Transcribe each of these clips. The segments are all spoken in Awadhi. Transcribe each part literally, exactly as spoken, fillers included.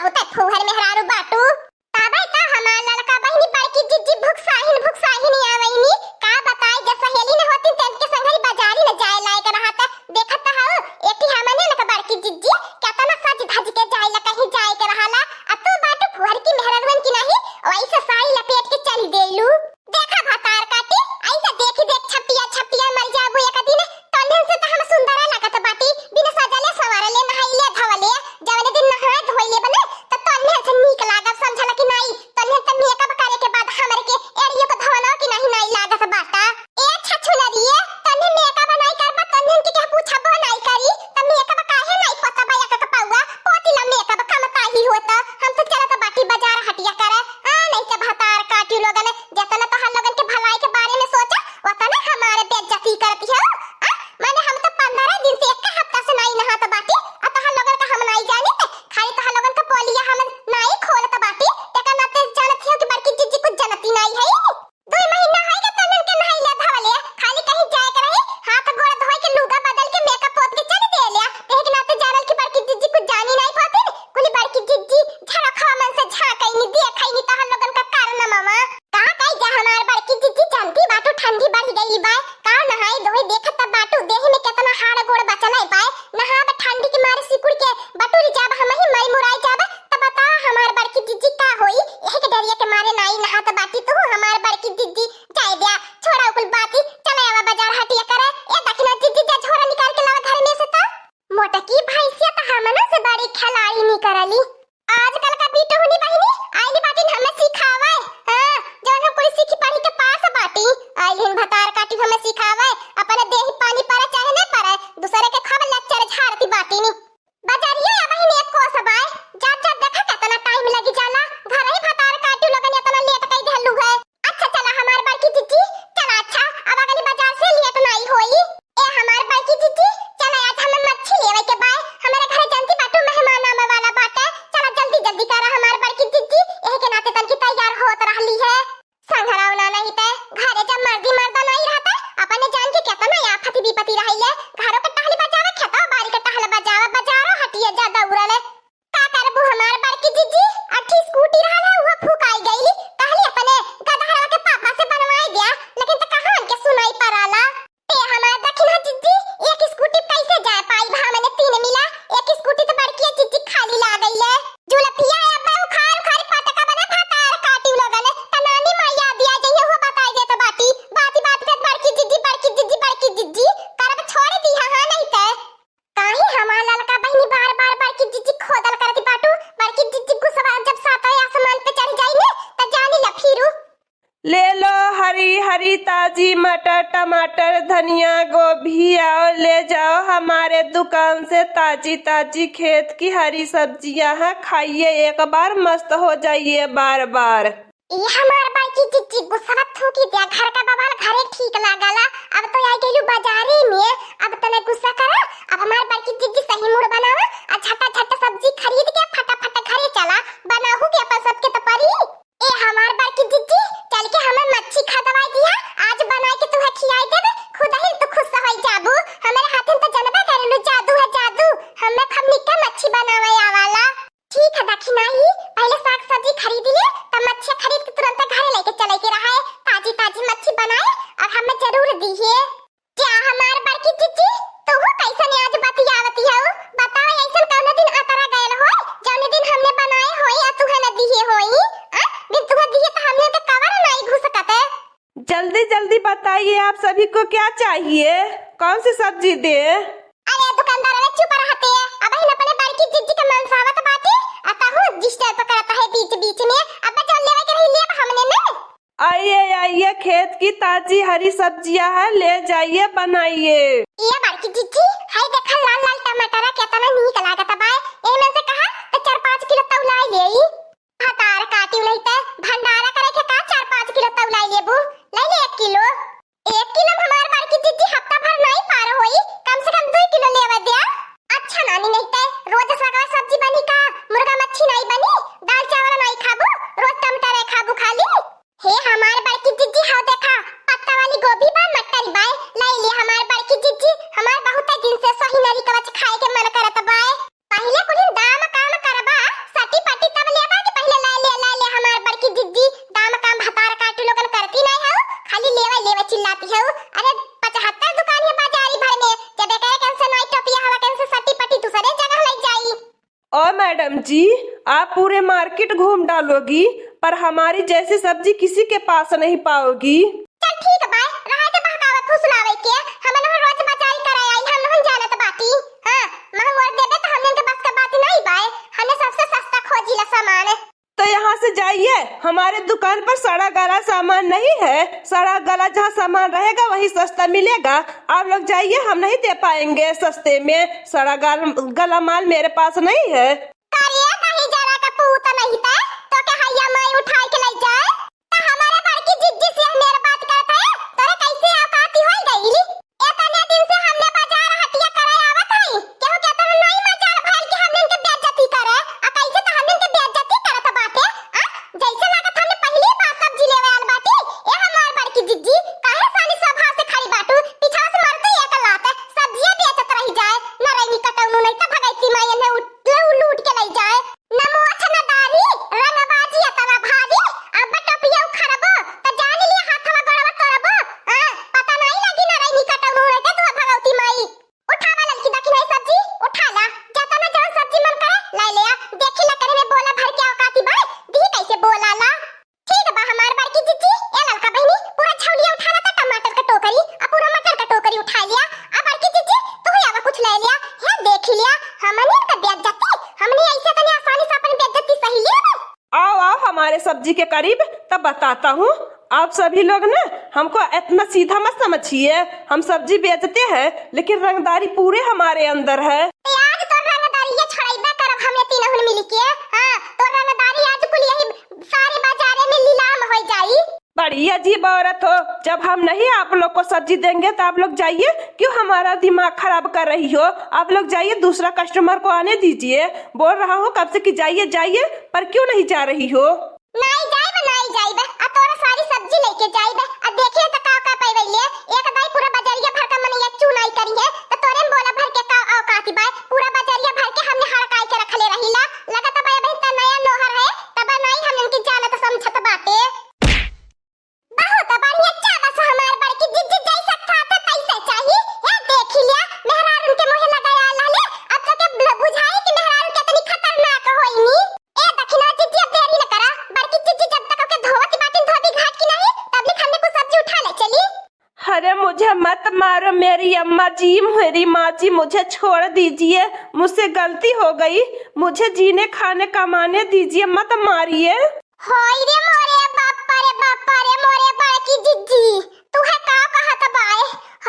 तू त फुहर मेहरारू बाटू। तबे त हमार ललका बहिनी बड़की जिज्जी भुकसाहिन भुकसाहिन आवइनी। का बताई, जे सहेली न होती त इनके संगरी बाजारी न जाए लायक रहत। देखत त हऊ, एटी हमने ललका बड़की जिज्जी केतना सज धज के जाइला, कहीं जाए के रहला। आ तू बाटू फुहर की मेहररुअन की नहीं, वैसे साड़ी लपेट के चली देलू। देखा भतार काटी, ऐसे देखी देख छपिया छपिया मर जाबू एक दिन। तन्हन से त हम सुंदर लागत बाटी, बिन सजले संवरले, नहाइले धवले। जवने दिन नहाए धोइले बने, त तन्हन से नीक लागब, समझला कि नाई? तन्हन त मेकअप करे के बाद हमरे के एड़ियो के धवलो कि नहीं, नाई लागत बाटा। ए छछुनरिये, तन्हन मेकअप नाई करबा, तन्हन के केहू पूछबो नाई करी, त मेकअप काहे नाई पोतबा एक एक पौआ? पोती ला मेकअप, कम ताही होत। हम त चलत बाटी बाजार हटिया करे। आ, नहीं त भतार काटी लोगन, जेतना तोहार लोगन के भलाई के बारे में सोचा, ओतना हमारे बेइज्जती करती हो। आ, माने हम तो पंद्रह दिन से, एक हफ्ता से नाई नहात बाटी, आ तोहार लोगन का हम नाई जानित, खाली तोहार लोगन का पोलिया हम नाई खोलत बाटी, तेकर नाते जानत हो कि बड़की जिज्जी कुछ जानती नाई है। दुई महीना होई गए तोहन के नहाइले धोवले, खाली कहीं जाए के रही, हाथ गोड़ धोए के, लुगा बदल के, मेकअप पोत के चल देले, तेहे के नाते जानल कि बड़की जिज्जी कुछ जानी नाई पाती, कुली बड़की जिज्जी झरखवा मन से झांकइनी, देखइनी तोहन लोगन का कारनामा। का कही जा हमार बड़की जिज्जी, जानती बाटू ठंडी बढ़ गई बा, का नहाई धोई देखत त बाटू देह में केतना हाड़ गोड़ बचल है बा, नहाब ठंडी के मारे सिकुड़ के बटुरी जाब, हमही मई मुराई जाब, त बतावा हमार बड़की जिज्जी का होई, यही के डरिया के मारे नाई नहात बाटी तू हमार बड़की जिज्जी, जाए द्या, छोड़ा उ कुल बाती, चले आवा बाजार हटिया करे, ए दखिना जिज्जी जा झोरा निकाल के लावा घर में से त। मोटकी भैंसिया त हमना से बड़ी खिलाड़ी निकरली। आजकल का बिटुहनी बहिनी आइली बाटिन हमें सिखावे। हाँ, जौन हम कुली सीखी पढ़ी के पास बाटी, आइलिन भतार काटी हमें सिखावे। अपने देही पानी पड़े चाहे न पड़े, दूसरे के खूब lecture झाड़ती बाटिनी। बजरिया या बहिनी एक कोस बाय, जात जात देखा केतना time लगी जाला। घर ही भतार काटी लोगन एतना late कई देलू है। अच्छा चला हमार बड़की जिज्जी, चला अच्छा, अब अगली बाजार से late नाई होई। ए हमार बड़की जिज्जी, चला आज हमें मच्छी लेवे के बाय, हमारे घरे जानती बाटू मेहमान आवे वाला बाटे, चला जल्दी जल्दी करा हमार बड़की जिज्जी, यही के नाते तनकी तैयार होत रहली है। संघरा उना नहीं ते, घरे जब मर्दी मर्दा नहीं रहते, अपने जान के केतना आफत विपति रहिले, घरों के टहल बजावे, खेतवा बारी के टहल बजावे, बाजारो हटिए जा दौड़ले। का करबू हमार बड़की जिज्जी, अठी स्कूटी रहल है, उहो फुकाई गईली। कहली अपने गदहरवा के पापा से बनवाई दिया, लेकिन त कहाँ के सुनाई पड़ाला। ए हमार दखिना जिज्जी, एक स्कूटी कैसे जाए पाई भा मने तीन मिला, एक स्कूटी त बड़की जिज्जी खाली ला गईले। जुलफिया अब्बा उखाड़ उखाड़ पटका बने भतार काटी लोगन, त नानी माई याद आ जइहे, उहो बताई देत बाटी। बाती बात पे बड़की जिज्जी, बड़की जिज्जी, बड़की जिज्जी, करब छोड़ दी हाँ, हाँ नहीं ते। काहे हमार ललका बहिनी बार बार बड़की जिज्जी खोदल करती बाटू? बड़की जिज्जी गुस्सा जब सातों आसमान पे चढ़ जाई ने, त जानी ला फिरू। ले लो हरी हरी ताजी मटर, टमाटर, धनिया, गोभी, आओ ले जाओ हमारे दुकान से ताजी ताजी खेत की हरी सब्जियां हैं, खाइए एक बार, मस्त हो जाइए बार बार। ई हमार बड़की जिज्जी गुस्सा थूकी दिया, घर का बवाल घरे ठीक लागला। अब तो आई गइलू बाजारे में, अब तने गुस्सा करा। अब हमार बड़की जिज्जी सही मूड बनावा, आ झटा झट सब्जी खरीद के फटाफट घरे चला, बनाहू के अपन सबके त परी। ए हमार बड़की जिज्जी, चल के हमें मच्छी खदवाई दिया, आज बनाई के तुहे खियाई देबे, खुद ही तू खुश होई जाबू। हमरे हाथन त जनबे करेलू जादू है जादू, हमें खूब निक्का मच्छी बनावे आवाला। ठीक है दखिनाही, पहले साग सब्जी खरीद ले, तब मच्छी खरीद के तुरंत घरे लेके चले के रहा है। ताजी ताजी मच्छी बनाए और हमें जरूर दीहे। जा हमार बड़की जिज्जी, तू कैसन आज बतियावती हो? बताओ, ऐसन कौन दिन अतरा गयल हो, जौन दिन हमने बनाए होई आ तुहे न दीहे होई? आ? बिन तुहे दीहे तो हमने तो कवर नहीं घुसकते। जल्दी जल्दी बताइए, आप सभी को क्या चाहिए, कौन सी सब्जी दें? अरे दुकानदार, अरे चुप रहते, अब ही अपने बड़की जिज्जी के मनसावत बाटी, आ तहु disturb करत है बीच बीच में। अब जौन लेवे के रही लेब हमने न। आइए आइए, खेत की ताजी हरी सब्जियां हैं, ले जाइए बनाइए। ये बड़की जिज्जी, हाय देखा लाल लाल टमाटर केतना नीक लागत बाय, एमे से कहा तो चार पाँच किलो तौला लेई। भतार काटी नहीं ते भंडारा करे के का चार पाँच किलो तौलाई लेबू? ले ले एक किलो। एक किलो में हमार बड़की जिज्जी हफ्ता भर नहीं पार होई, कम से कम दो किलो लेवे द्या। अच्छा नानी नहीं ते रोज सगवा सब्जी बनी का? मुर्गा मच्छी नहीं बनी? दाल चावल नहीं खाबू? रोज टमाटर खाबू खाली? हे हमार बड़की जिज्जी, हाउ देखा, पत्ता वाली गोभी बा, मटर बा, ले ले हमार बड़की जिज्जी, हमार बहुत दिन से सोहिनरी कवच खाए के मन करत बा। पहिले कुलिन दाम काम करबा, सटी पटी मैडम जी, आप पूरे मार्केट घूम डालोगी, पर हमारी जैसी सब्जी किसी के पास नहीं पाओगी। चल ठीक बाय, रहे दे बहकावे फुसलावे के, हमन रोज बाजारी करे आई, हम हम जानत बाटी। हाँ, महंग और देबे तो हमन के बस के बात नहीं बाय, हमें सबसे सस्ता खोजिला सामान। तो यहाँ से जाइए, हमारे दुकान पर सड़ा गला सामान नहीं है। सड़ा गला जहाँ सामान रहेगा वही सस्ता मिलेगा। आप लोग जाइए, हम नहीं दे पाएंगे सस्ते में। सड़ा गल-, गला माल मेरे पास नहीं है। का रे, कहीं जरा का पूत नहीं थे, तो के हैया माई उठाई के ले जाए? तो हमारे बड़की जिज्जी से मेरे बात करत है, तोरे कैसे औकाती होई गई? एतने दिन से हमने बाजार हटिया करे आवत हई, केहू के एतना नाई मजाल भइल कि हमने इनके बेइज्जती करे। आ कैसे तो हमने इनके बेइज्जती करत बाटे? आ, जैसे लागत हमने पहली बार सब्जी लेवे आल बाटी। ए हमार बड़की जिज्जी, काहे सानी स्वभाव से खड़ी बाटू? पीछा से मारते एक लात, सब्जिया बेचत रही जाए। नरैनी कटौनू नहीं तो भगैती माई एन्हे उठ-, लू-, लूट के ले जाए। नमो छनदारी, रंगबाजी एतना भारी, अब टोपिया उखड़बो, त जान लिया हाथवा गोड़वा तोड़बो। हाँ, पता नहीं लगी नरैनी कटौनू नहीं तो तू भगौती माई। उठावा ललकी दखिनाई सब्जी, उठा ला। जाता ना जौन सब्जी मन करे, लाई ले आ। देखी ला करे में बोला भर के औकाती बाय, दी कैसे बोला ला। ठीक बा हमार बड़की जिज्जी, ए ललका बहिनी, पूरा झौलिया उठा ला त टमाटर का टोकरी, आ पूरा मटर का टोकरी उठा लिया। आ बड़की जिज्जी, तू ही आवा कुछ ले लिया। हे देखी लिया, हमनी का बेइज्जती, हमनी ऐसे तनी आसानी से अपन बेइज्जती सही लिया। आओ, आओ हमारे सब्जी के करीब, तब बताता हूँ। आप सभी लोग ना हमको इतना सीधा मत समझिए, हम सब्जी बेचते हैं, लेकिन रंगदारी पूरे हमारे अंदर है। ए, आज तो रंगदारी ये छोड़ाइबे करब हमने तीनहुन मिली के। हाँ, तो रंगदारी आज कुल यही सारे बाजारे में नीलाम हो जाई। बड़ी अजीब औरत हो, जब हम नहीं आप लोग को सब्जी देंगे तो आप लोग जाइए, क्यों हमारा दिमाग खराब कर रही हो? आप लोग जाइए, दूसरा कस्टमर को आने दीजिए। बोल रहा हूँ कब से कि जाइए, जाइए, पर क्यों नहीं जा रही हो? नाई जाइब, नाई जाइब, आ तोरा सारी सब्जी लेके जाइब, आ देखिए तो का का पैबे ले। एक दाई पूरा बजरिया भर का मनैया चुनाई करी है, तो तोरे में बोला भर के का औकात बाय? पूरा बजरिया भर के हमने हड़काई के रखले रहीला। लगत बाय अबहिन त नया नोहर है, तब नाई हम इनकी जानत समझत बाटे। बहुत बढ़िया, चाबस हमार बड़की जिज्जी, जैसा खात तैसे चाही। हे देखी लिया, मेहरारू के मुँहे लगाया लाले, अब तो के बुझाई कि मेहरारू कितनी खतरनाक होइनी। ए दखिना जिज्जी, अब देरी न करा, बड़की जिज्जी जब तक ओके धोवत बाटिन धोबी घाट की नहीं, तब लिख हमने कुछ सब्जी उठा ले चली। अरे मुझे मत मारो मेरी अम्मा जी, मेरी माँ जी, मुझे छोड़ दीजिए, मुझसे गलती हो गई, मुझे जीने खाने कमाने दीजिए, मत मारिए। होई रे मोरे बाप रे बाप रे, मोरे बड़की जिज्जी, तू है का कहत बाय?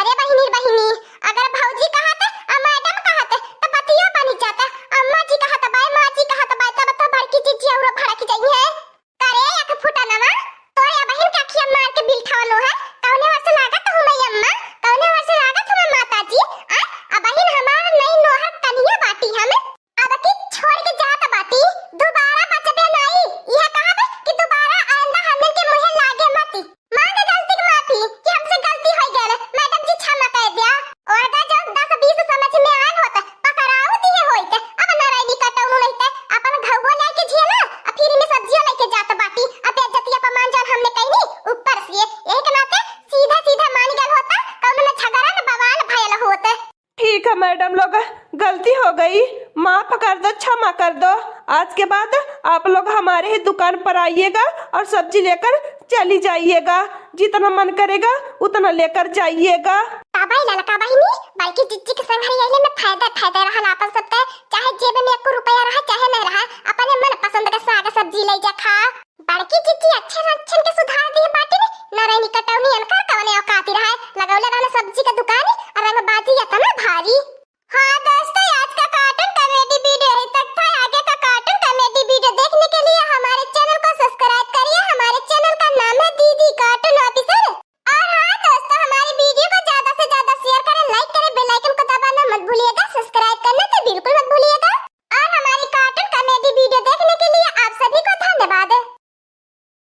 अरे बहिनी, बहिनी, अगर भौजी कहत आ मैडम कहत त बतिया बनी जात। अम्मा जी कहत बाय, माँ जी कहत बाय, तब तो बड़की जिज्जी औरो भड़क जइहे। करे एक फुटनवा, तोरे अबहिन के अखिया मार के बिलठवलो है। कौने ओर से लागत हूँ मैं अम्मा, कौने ओर से लागत हूँ मैं माता जी? आ, अबहिन हमार नई नोहर कनिया बाटी हम। अब की छोड़ के जात बाटी, दोबारा बचबे नाई। यह कहब कि दोबारा आइंदा हमन के मुँहे लागे मती। मांग गलती के माफी कि हमसे गलती हो गल, मैडम जी क्षमा कर दिया। और गा जो दस बीस समझ में आयल होत, पकड़ाऊ दिए होइत, अब नारायणी कटौनू रहते, अपन घउवो लेके झेला, आ free में सब्जियों लेके जात बाटी, अब बेइज्जती अपमान जौन हमने कईनी ऊपर से, यही के नाते सीधा सीधा मान गल होता, कौनो न झगड़ा न बवाल भयल होत। ठीक है मैडम लोग, गलती हो गई, माफ कर दो, क्षमा कर दो। आज के बाद आप लोग हमारे ही दुकान पर आइएगा और सब्जी लेकर चली जाइएगा, जितना मन करेगा उतना लेकर जाइएगा। का बाई ललका बहिनी, बड़की जिज्जी के संग हरी अइले में फायदा, फायदा रहल आपन सबके, चाहे जेब में एको रुपया रहा चाहे नहीं रहा, अपने मन पसंद के साग सब्जी ले जा खा। बड़की जिज्जी अच्छे लक्षण के सुधार दिए बाटिन, नारायणी कटौनी अनकर कवने औकाती रहा, लगौले रहल सब्जी के दुकान और रंगबाजी इतना भारी। हाँ दोस्तों, आज का cartoon comedy video यहीं तक था। आगे का cartoon comedy video देखने के लिए हमारे channel को subscribe करिए। हमारे channel का नाम है दीदी Cartoon Officer। और हाँ दोस्तों, हमारी video को ज्यादा से ज्यादा share करें, like करें, bell icon को दबाना मत भूलिएगा, subscribe करना तो बिल्कुल मत